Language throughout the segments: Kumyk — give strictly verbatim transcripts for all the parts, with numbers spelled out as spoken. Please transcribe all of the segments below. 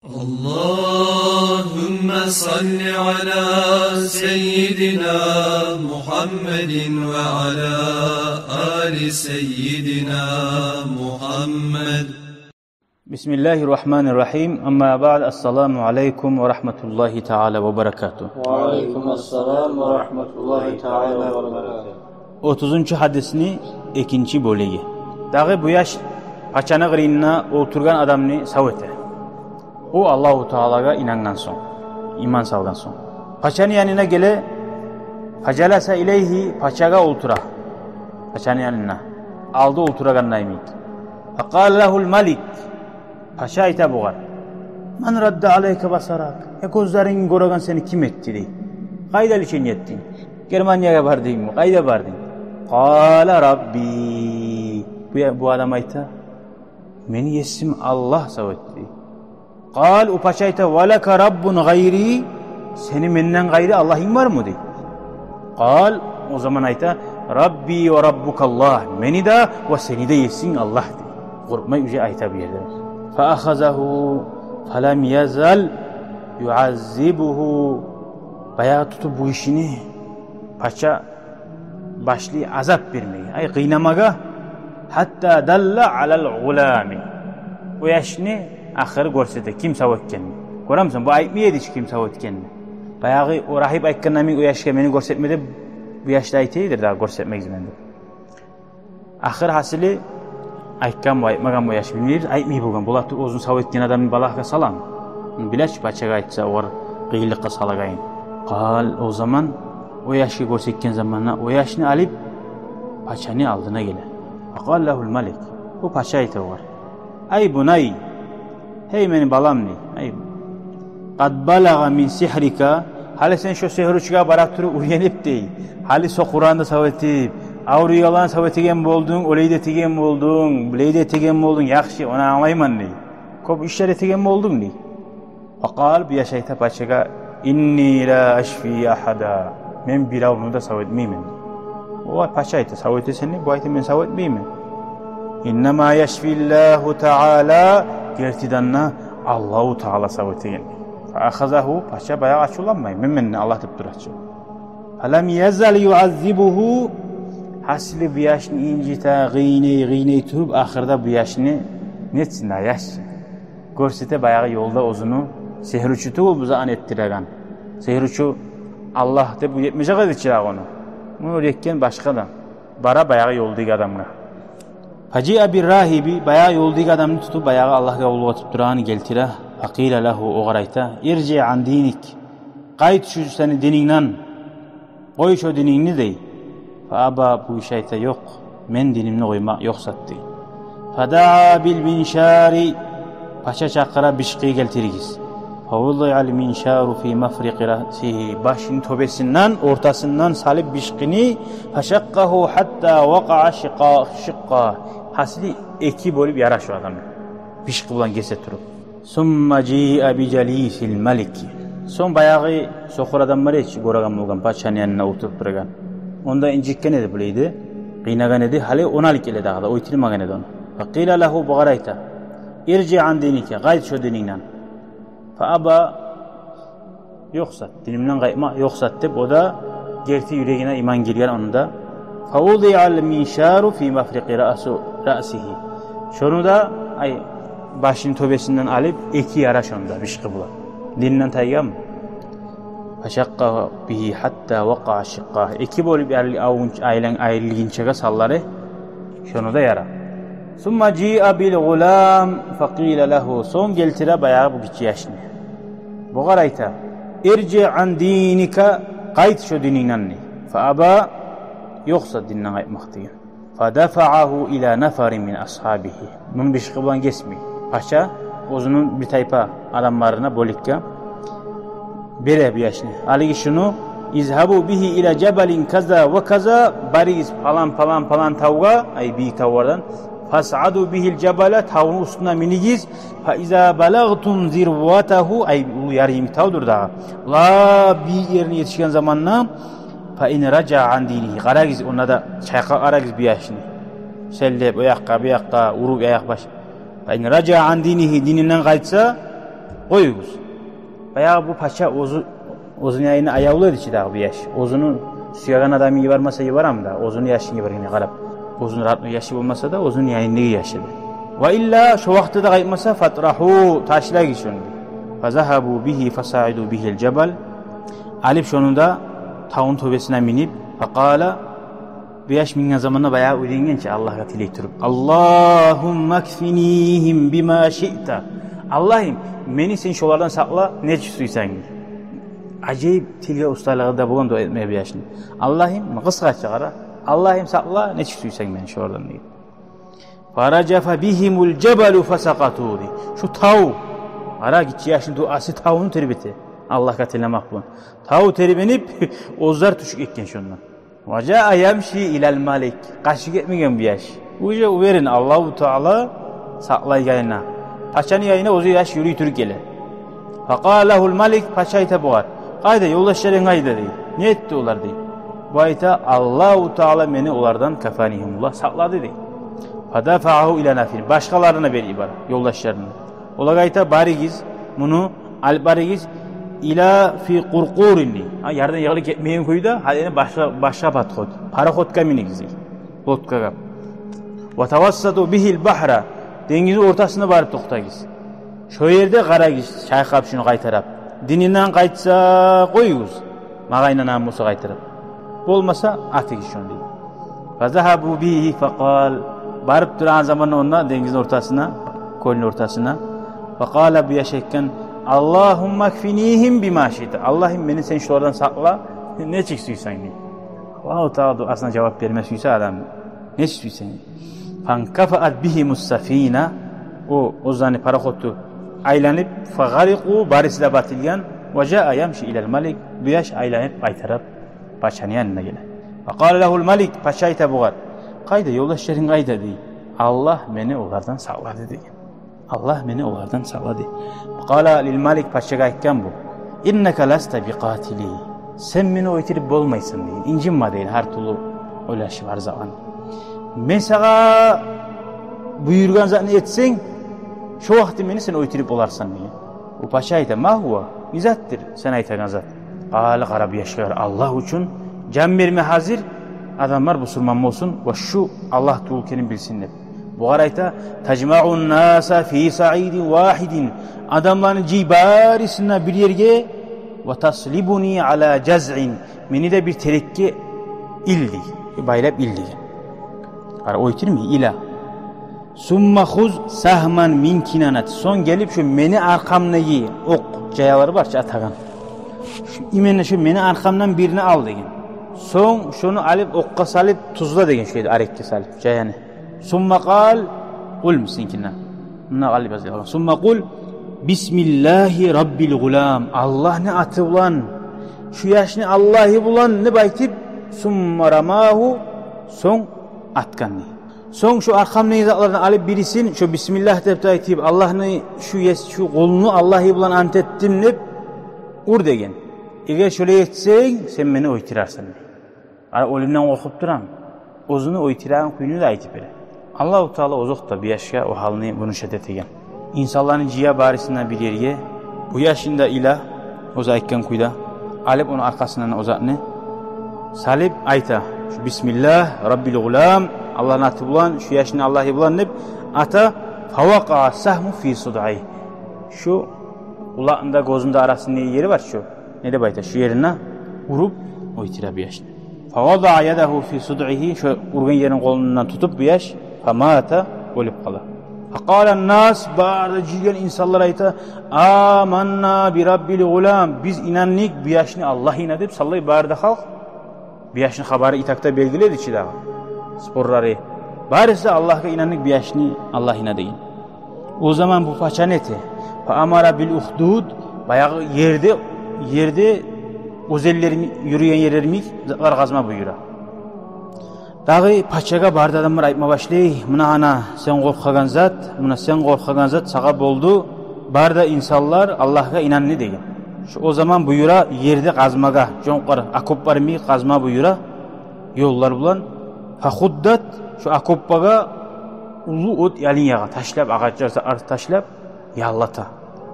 اللهم صل على سيدنا محمد وعلى آل سيدنا محمد. بسم الله الرحمن الرحيم. أما بعد، السلام عليكم ورحمة الله تعالى وبركاته. وعليكم السلام ورحمة الله تعالى وبركاته. Отузунчу гьадисни экинчи бёлюгю. Дагъы бу яш пачаны къырыйында олтургъан адамны сав эте. О Аллагьу Таалагъа инангъан сонг, иман салгъан сонг, пачаны янына геле. فجلس إليه, пачагъа олтура. Пачаны янына. Алды олтурагъанда йимик. فقال له الملك, пача айта бугъар: من رد عليك بصرك؟ Э, гёзлеринг гёреген сени ким этди, дей. Къайда лечение этдинг? Германиягъа бардынгмы? Къайда бардынг? قال ربي. Бу, бу адам айта: мени есим Аллагь сав этди. قال, о пача айта: ولك رب غيري؟ Сени менден къайры Аллагьынг бармы, дей. قال, о заман айта: ربي وربك الله. Мени де ва сени де есинг Аллагь, дей. Къоркъмай уже айта бу ерде. فأخذه فلم يزل يعذبه. Баягъы тутуп бу гишини пача башлай азап бермеге, ай, къыйнамагъа. حتى دل على الغلام. О яшны ахыры гёрсете, ким сав этгенни. Гёремисен, бу айтмай эди чи ким сав этгенни. Баягъы о рагьип айтгъанда йимик о яшгъа: мени гёрсетме, деп, бу яш да айта эди дагъы: гёрсетмегиз мени, деп. Ахыр гьасили, айтгъанмы, айтмагъанмы, о яш билмейбиз, айтмай болгъан. Бола туруп оьзюн сав этген адамны балагьгъа саламы? Биле чи, пачагъа айтса, огъар къыйынлыкъгъа салагъанын. قال, о заман о яшгъа гёрсетген заманда о яшны алып пачаны алдына геле. فقال له الملك. О пача айта огъар: أي بني, гьей мени балам, дей. Ай, قد بلغ من سحرك. Гьали сен шо сигьручугъа бара туруп уьйренип, дей, гьали сокъурланы да сав этип, авруйгъанланы сав этеген болдунг, оьлей де этеген болдунг, булай да этеген болдунг, яхшы, ону англайман, дей. Кёп ишлер этеген болдунг, дей. فقال, бу яш айта пачагъа: إني لا أشفي أحدا. Мен биревню де сав этмеймен. О пача айта: сав этесен, дей. Бу айта: мен сав этмеймен. إنما يشفي الله تعالى. Гертиден де Аллагьу Таала сав этеген. فأخذه, пача баягъы ачувланмай, мен, мен, Аллагь деп тура чы. فلم يزل يعذبه. Гьасили бу яшны инжите, къыйнай, къыйнай туруп, ахырда бу яшны нетсин дагъы яш? Гёрсете баягъы ёлда оьзюню сигьручу тюгюл бу затны этдиреген. Сигьручу Аллагь деп уьйретмежек эди чи дагъы ону. Муну уьйретген башгъа адам. Бара баягъы ёлдагъы адамгъа. فجيء بالراهب, баягъы ёлдагъы адамны тутуп, баягъы Аллагьгъа къуллукъ этип турагъанны гелтире. فقيل له, огъар айта: ارجع عن دينك. Къайт шо сени динингден. Къой шо динингни, дей. فأبى, бу яш айта: ёкъ, мен динимни къоймакъ ёкъ зат, дей. فدعا بالمنشار, пача чакъыра: бишкъы гелтиригиз. فوضع المنشار في مفرق رأسه, башыны тёбесинден, ортасындан салып бишкъыны. فشقه حتى وقع شقا-, شقا. Гьасили эки болуп яра шо адамны, бишкъы булан гесе туруп. ثم جيء بجليس الملك. Сонг баягъы сокъур адам бар эди чи, гёреген болгъан, пачаны янында олтуруп турагъан. Онда инжитген эди булай да, къыйнагъан эди, гьали ону алып геле дагъы да, оьлтюрмеген эди ону. فقيل له, бугъар айта: ارجع عن دينك, къайт шо динингден. فأبى, ёкъ зат, динимден къайтмакъ ёкъ зат деп, о да герти юрегине иман гирген ону да. فوضع المنشار في مفرق رأس-, رأسه. Шону да, ай, башыны тёбесинден алып, эки яра шону да бишкъы булан. Дининден тайгъанмы? فشق به حتى وقع شقاه. Эки болуп ярыл-, авун-, айлан-, айрылгъынчагъа санлары, шону да яра. ثم جيء بالغلام فقيل له. Сонг гелтире баягъы бу гиччи яшны. Бугъар айта: ارجع عن دينك, къайт шо динингден, дей. فأبى, ёкъ зат дининден къайтмакъ деген. فدفعه إلى نفر من أصحابه. Муну бишкъы булан гесмей. Пача оьзюню бир тайпа адамларына, бёлюкге бере бу яшны. Гьалиги шуну: اذهبوا به إلى جبل كذا وكذا, барыгъыз палан, палан, палан тавгъа, ай, бийик тавлардан. فاصعدوا به الجبل, тавну уьстюне минигиз. فإذا بلغتم ذروته, ай, уллу яры йимик тавдур дагъы. Лап бийик ерине етишген заманда, فإن رجع عن دينه, къарагъыз, онда да чайкъап къарагъыз бу яшны. Селлеп, о якъгъа, бу якъгъа, уруп аякъ баш. فإن رجع عن دينه, дининден къайтса, Къоюгъуз. Баягъы бу пача оьзю, оьзюню янына аявлу эди чи дагъы бу яш. Оьзюню сюеген адамын йибермесе йиберем де, оьзюню яшын йибергенге къарап. Оьзюню родной яшы болмаса да, оьзюню янындагъы яшы эди. Ва илла, шо вакътиде де къайтмаса, фатрагьу, ташлагъыз шону. Фазагьабу бигьи фасаиду бигьил жабал. Алып шону да тавну тёбесине минип, факъала, бу яш минген заманда баягъы уьйренген чи Аллагьгъа тилей туруп: «Аллагьумма кфинигьим бима шиъта». «Аллагьым, мени сен шолардан сакъла, нечик сюйсенг». Ажайып тилге усталыгъы да болгъан дуа этмеге бу яшны. «Аллагьым», къысгъача къара, «Аллагьым, сакъла, нечик сюйсенг мени шолардан», — деген. «Фаражафа бигьимул жабалу фасакъату», — дей. Шу тав, къара, гиччи яшны дуасы тавну тербете, Аллагьгъа тилемек булан. Тав тербенип, оьзлер тюшюп гетген шондан. «Ва жаа ямши илал малик». Къачып гетмеген бу яш. Уже уверен Аллагьу Таала сакълайгъанына. Пачаны янына оьзю яш юрюй туруп геле. Факъала лагьул малик, пача айта бугъар: «Къайда, ёлдашларынг къайда?» — дей. «Не этди олар?» — дей. Бу айта: «Аллагьу Таала мени олардан, кафанигьимуллагь, сакълады», — дей. Фадафаагьу ила нафарин, башгъаларына берип йибере, ёлдашларына. Олагъа айта: «Барыгъыз, муну алып барыгъыз, ила фи къуркъурин», — дей. Гьа, ярдан йыгъылып гетмейген кюйде, гьали башгъа, башгъа подход. «Пароходгъа минигиз», — дей. Лодкагъа. «Ва тавассату бигьил багьра», денгизни ортасына барып токътагъыз. Шо ерде къарагъыз, чайкъап шуну къайтарып. Дининден къайтса, къоюгъуз. Магъа инанагъан буса къайтарып. Болмаса, атыгъыз шону, дей. Фазагьабу бигьи факъал. Барып турагъан заманда онда денгизни ортасына, кёлню ортасына. Факъала, бу яш айтгъан: «Аллагьумма кфинигьим бима шиъта». «Аллагьым, мени сен шулардан сакъла, нечик сюйсенг», — дей. Аллагьу Таала дуасына жавап берме сюйсе адам, нечик сюйсенг. Фанкафаат бигьимус сафина. О, оьзлени пароходу айланып, фагъарикъу, барысы да батылгъан. Ва жаа ямши илал малик. Бу яш айланып къайтарып пачаны янына геле. Факъала лагьул малик, пача айта бугъар: «Къайда, ёлдашларынг къайда?» — дей. «Аллагь мени олардан сакълады», — деген. «Аллагь мени олардан сакълады». Факъала лил малик, пачагъа айтгъан бу: «Иннака ласта бикъатили». «Сен мени оьлтюрюп болмайсан», — деген. «Инжинме», — деген, — «гьар тюрлю ойлашып, гьар заман. Мен сагъа буюргъан затны этсенг, шо вакъти мени сен оьлтюрюп боларсан», — деген. О пача айта: «Ма гьува? Не затдыр сен айтагъан зат?» Къала, къара, бу яшгъа: «Аллагь учун жан берме гьазир адамлар, бусурман болсун ва шу Аллагь тюгюл экенин билсин», — деп. Бугъар айта: «Тажмаун наса фи саидин вагьидин». Адамланы жый барысын да бир ерге, «ва таслибуни ала жазъин». Мени де бир терекге ил, дей. Байлап ил, деген. Къара, оьлтюрмей, ила. «Сумма хуз сагьман мин кинанат». Сонг гелип, шу мени аркъамдагъы окъ жаялар бар чы атагъан. Шу, именно шу мени аркъамдан бирни ал, деген. Сонг шону алып, окъгъа салып, тюзле, деген, шулай арекге салып жаяны. «Сумма къал», къул, мисинкине. Мунда къалып язылгъан. «Сумма къул бисмиллагьи раббил гъулам». Аллагьны аты булан, шу яшны Аллагьы булан деп айтып, «сумма рамагьу», сонг атгъан, дей. Сонг шу аркъамдагъы затлардан алып бирисин, шу бисмиллагь деп де айтып, Аллагьны, шу ес-, шу къулну Аллагьы булан ант этдим деп ур, деген. «Эгер шолай этсенг, сен мени оьлтюрерсен», — дей. Къара, оьлюмден къоркъуп турам. Оьзюню оьлтюреген кюйню де айтып бере. Аллагьу Таала озокъда бу яшгъа о гьалны, муну шо этеген. Инсанланы жыя барысын да бир ерге, бу яшны да ила, оьзю айтгъан кюйде, алып ону аркъасындан о затны салып, айта: «Шу бисмиллагь раббил гъулам, Аллагьны аты булан, шу яшны Аллагьы булан», — деп ата. «Фавакъаа сагьму фи судъи». Шу къулакъны да, гёзню де арасында ери бар шу. Не деп айта, шу ерине уруп оьлтюре бу яшны. «Фавадаа ядагьу фи судъигьи», шо ургъан ерин къолундан тутуп бу яш, «фамата», оьлюп къала. «Факъала нас», бары да жыйылгъан инсанлар айта: «Аманна би раббил гъулам», биз инандыкъ бу яшны Аллагьына деп, саллай бары да халкъ. Бу яшны хабары итакта белгили эди чи дагъы. Спорлары. Барысы да: «Аллагьгъа инандыкъ бу яшны Аллагьына», — деген. О заман бу пача не эте? «Фа амара бил ухдуд», баягъы ерде, ерде оьзенлер йимик, юрюген ерлер йимик затлар къазма буюра. Дагъы пачагъа бары да адамлар айтма башлай: «Муна, ана, сен къоркъагъан зат, муна, сен къоркъагъан зат сагъа болду, бары да инсанлар Аллагьгъа инанды», — деген. Шу о заман буюра ерде къазмагъа, жонкъар, окоплар йимик къазма буюра ёллар булан. «Фахуддат», шу окопгъа уллу от ялын ягъа, ташлап, агъачлар, затлар ташлап, яллата.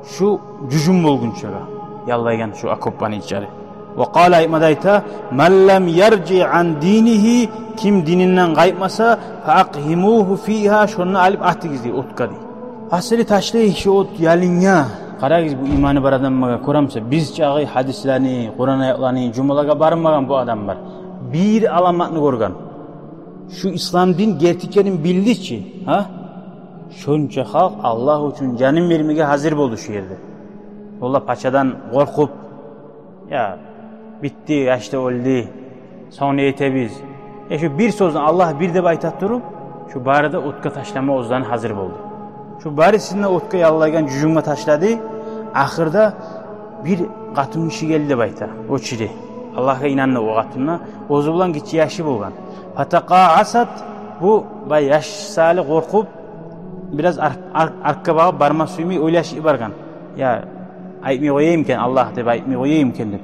Шу жужум болгъунчагъа яллайгъан шу окопну ичи. Ва къала, айтма да айта: «Ман лам яржи ан динигьи», ким дининден къайтмаса, «фа акъгьимугьу фигьа», шонда алып атыгъыз дей отгъа дей. Асили ташлай шу от ялынга. Къарагъыз бу иманы бар адамлагъа, гёремисиз, биз чагъы гьадислени, Къуран аятланы, жумалагъа бармагъан бу адамлар. Бир аламатны гёрген. Шу ислам дин герти экенин билди чи, гьа? Шонча халкъ Аллагь учун жанын бермеге гьазир болду шу ерде. Олар пачадан къоркъуп, я, битди, яш да оьлдю, сонг не этебиз? Э, шу бир сёзню Аллагь бир деп айта туруп, шу бары да отгъа ташлама оьзлени гьазир болду. Шу барысын да отгъа яллайгъан жужумгъа ташлады. Ахырда бир къатынгиши гелди деп айта, о чири. Аллагьгъа инанды о къатын да. Оьзю булан гиччи яшы болгъан. Фатакъаасат, бу бай яш саялы къоркъуп, бираз ар-, ар-, артгъа багъып барма сюймей, ойлашып баргъан. Я, айтмай къояйым экен, Аллагь деп айтмай къояйым экен деп.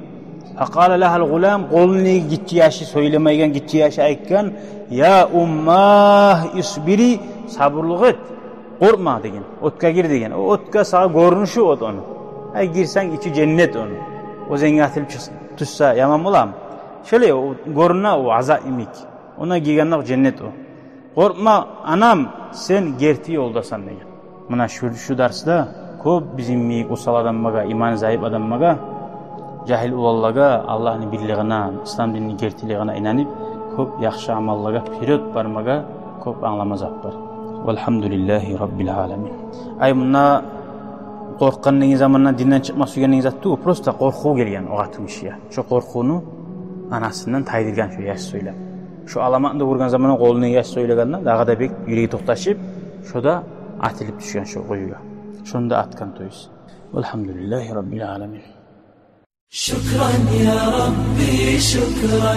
Факъала лагьал гъулам, къолундагъы гиччи яшы, сёйлемейген гиччи яшы айтгъан: «Я уммагь, исбири, сабурлукъ эт, къоркъма», – деген. «Отгъа гир», – деген. О отгъа сагъа гёрюнюшю от ону. Ай, гирсенг, ичи женнет ону. Оьзенге атылып чыкъ-, тюшсе, яман боламы? Шолай о гёрюне, о азап йимик. Онда гиргенде женнет о. «Къоркъма, анам, сен герти ёлдасан», – деген. Муна шу, шу дарсда кёп бизин йимик осал адамлагъа, иманы заип адамлагъа, жагьил уланлагъа Аллагьны бирлигине, ислам динни гертилигине инанып, кёп яхшы амаллагъа вперёд бармагъа кёп англама зат бар. Валгьамдулиллагьи раббил аламин. Ай, мунда къоркъгъан деген заманда динден чыкъма сюйген деген зат тюгюл, просто къоркъув гелген о къатынгишиге. Шо къоркъувну анасындан тайдыргъан шо яш сёйлеп. Шо аламатны да гёрген заманда, къолундагъы яш сёйлегенде, дагъы да бек юреги токъташып, шо да атылып тюшген шо къуюгъа. Шону да атгъан, то есть. Валгьамдулиллагьи раббил аламин. شكرا يا ربي، شكرا.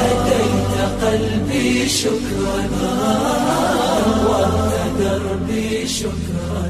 هديت قلبي، شكرا. نورت دربي، شكرا.